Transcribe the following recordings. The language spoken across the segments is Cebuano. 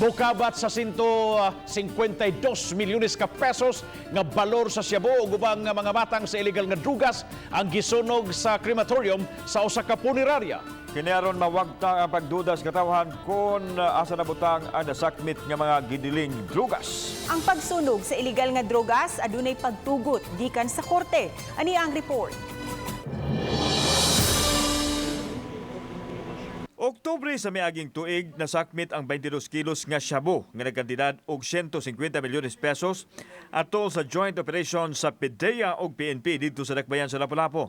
Mukabat sa 152 milyones ka pesos nga balor sa shabu ug ubang mga matang sa illegal nga drugas ang gisunog sa crematorium sa usa ka punerarya. Kini aron mawagtang ang pagduda sa katawhan kung asa nabutang ang nasakmit nga mga gidiling drugas. Ang pagsunog sa illegal nga drogas adunay pagtugot gikan sa korte. Ani ang report. Oktubre sa miaging tuig, nasakmit ang 22 kilos nga shabu nga nagkantidad og 150 milyones pesos atol sa joint operation sa PDEA ug PNP didto sa Dakbayan sa Lapu-Lapu.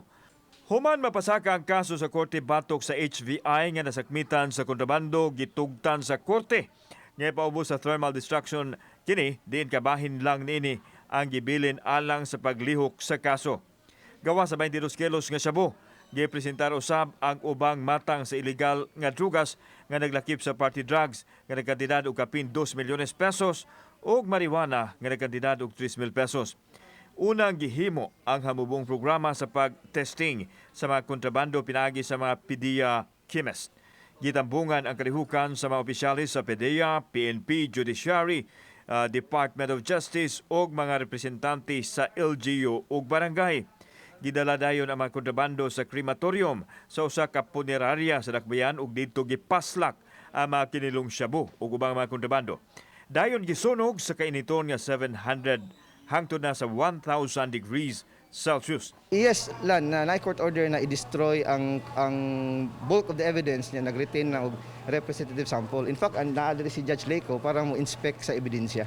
Human mapasaka ang kaso sa korte batok sa HVI nga nasakmitan sa kontrabando, gitugtan sa korte nga ipaubos sa thermal destruction kini, diin kabahin lang niini ang gibilin alang sa paglihok sa kaso. Gawa sa 22 kilos nga shabu, gipresentar usab ang ubang matang sa ilegal nga drugas nga naglakip sa party drugs nga nagkantidad og kapin 2 milyones pesos ug marijuana nga nagkantidad og 3 mil pesos. Unang gihimo ang hamubong programa sa pag-testing sa mga kontrabando pinaagi sa mga PDEA chemist. Gitambungan ang kalihukan sa mga opisyalis sa PDEA, PNP, Judiciary, Department of Justice ug mga representante sa LGU ug barangay. Gidala dayon ang mga kontrabando sa crematorium sa usa ka punerarya sa Dakbayan ug didto gipaslak ang mga kinilong shabu ug ubang mga kontrabando. Dayon gisunog sa kainiton nga 700 hangtod na sa 1,000 degrees Celsius. Yes, Lan, na na court order na i-destroy ang bulk of the evidence niya, nag-retain na og representative sample. In fact, ang naa diri si Judge Leco para mo inspect sa ebidensya.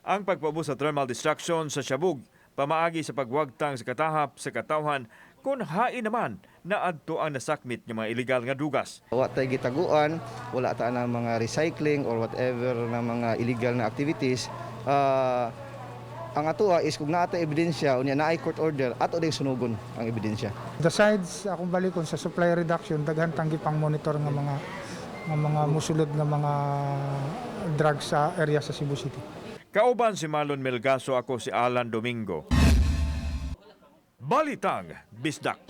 Ang pagpaubos sa thermal destruction sa shabug pamaagi sa pagwagtang sa katahap sa katawhan kung hain naman na adto ang nasakmit nga mga illegal nga drugas. Wa tay gitaguan, wala ta na mga recycling or whatever na mga illegal na activities. Ang atoa is kung naa tay ebidensya unya naay court order, ato ding sunugon ang ebidensya. Besides, akong balikon sa supply reduction, daghan tang gipang monitor nga mga musulod nga mga drugs sa area sa Cebu City. Kauban si Marlon Melgaso, ako si Alan Domingo. Balitang Bisdak.